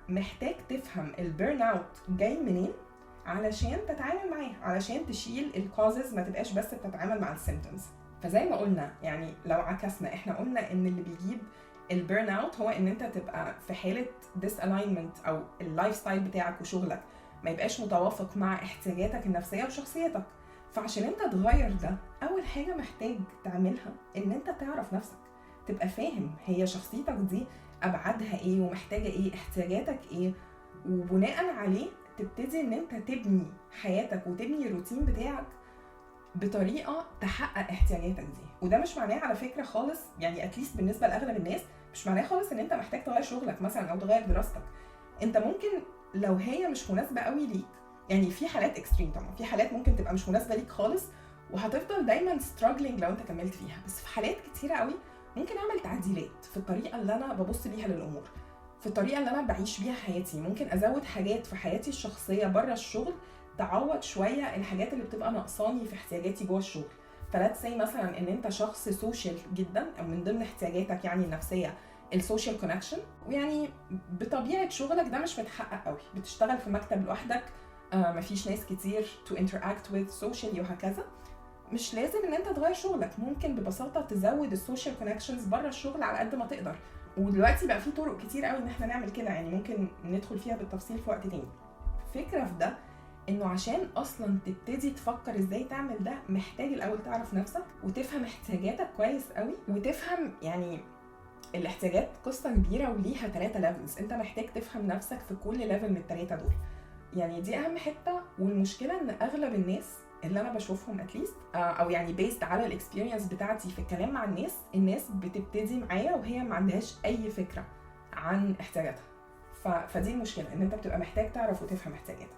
محتاج تفهم ال burnout جاي منين علشان تتعامل معاه، علشان تشيل ال causes، ما تبقاش بس بتتعامل مع ال symptoms. فزي ما قلنا، يعني لو عكسنا، احنا قلنا ان اللي بيجيب ال burnout هو ان انت تبقى في حاله disalignment او ال lifestyle بتاعك وشغلك ما يبقاش متوافق مع احتياجاتك النفسية وشخصيتك. فعشان انت تغير ده، اول حاجة محتاج تعملها ان انت تعرف نفسك، تبقى فاهم هي شخصيتك دي ابعادها ايه ومحتاجة ايه، احتياجاتك ايه، وبناء عليه تبتدي ان انت تبني حياتك وتبني الروتين بتاعك بطريقة تحقق احتياجاتك دي. وده مش معناه على فكرة خالص، يعني at least بالنسبة لاغلب الناس، مش معناه خالص ان انت محتاج تغير شغلك مثلا او تغير دراستك. انت ممكن لو هي مش مناسبة قوي ليك، يعني في حالات extreme طبعا، في حالات ممكن تبقى مش مناسبة ليك خالص وهتفضل دايما struggling لو انت كملت فيها، بس في حالات كتيرة قوي ممكن اعمل تعديلات في الطريقة اللي انا ببص بيها للامور، في الطريقة اللي انا بعيش بيها حياتي. ممكن ازود حاجات في حياتي الشخصية بره الشغل تعوض شوية الحاجات اللي بتبقى ناقصاني في احتياجاتي جوه الشغل. ف let's say مثلا ان انت شخص social جدا، او من ضمن احتياجاتك يعني النفسية ال social connection، ويعني بطبيعة شغلك ده مش متحقق قوي، بتشتغل في مكتب لوحدك، مفيش ناس كتير to interact with socially وهكذا. مش لازم ان انت تغير شغلك، ممكن ببساطة تزود ال social connections بره الشغل على قد ما تقدر. ودلوقتي بقى في طرق كتير قوي ان احنا نعمل كده، يعني ممكن ندخل فيها بالتفصيل في وقت تاني. فكرة في ده انه عشان اصلا تبتدي تفكر ازاي تعمل ده، محتاج الاول تعرف نفسك وتفهم احتياجاتك كويس قوي، وتفهم يعني الاحتياجات قصة كبيرة وليها 3 levels، انت محتاج تفهم نفسك في كل level من الثلاثة دول. يعني دي اهم حته. والمشكلة ان اغلب الناس اللي انا بشوفهم at least، او يعني based على ال experience بتاعتي في الكلام مع الناس، الناس بتبتدي معايا وهي ما عندهاش اي فكرة عن احتياجاتها. فدي المشكله، ان انت بتبقى محتاج تعرف وتفهم احتياجاتك.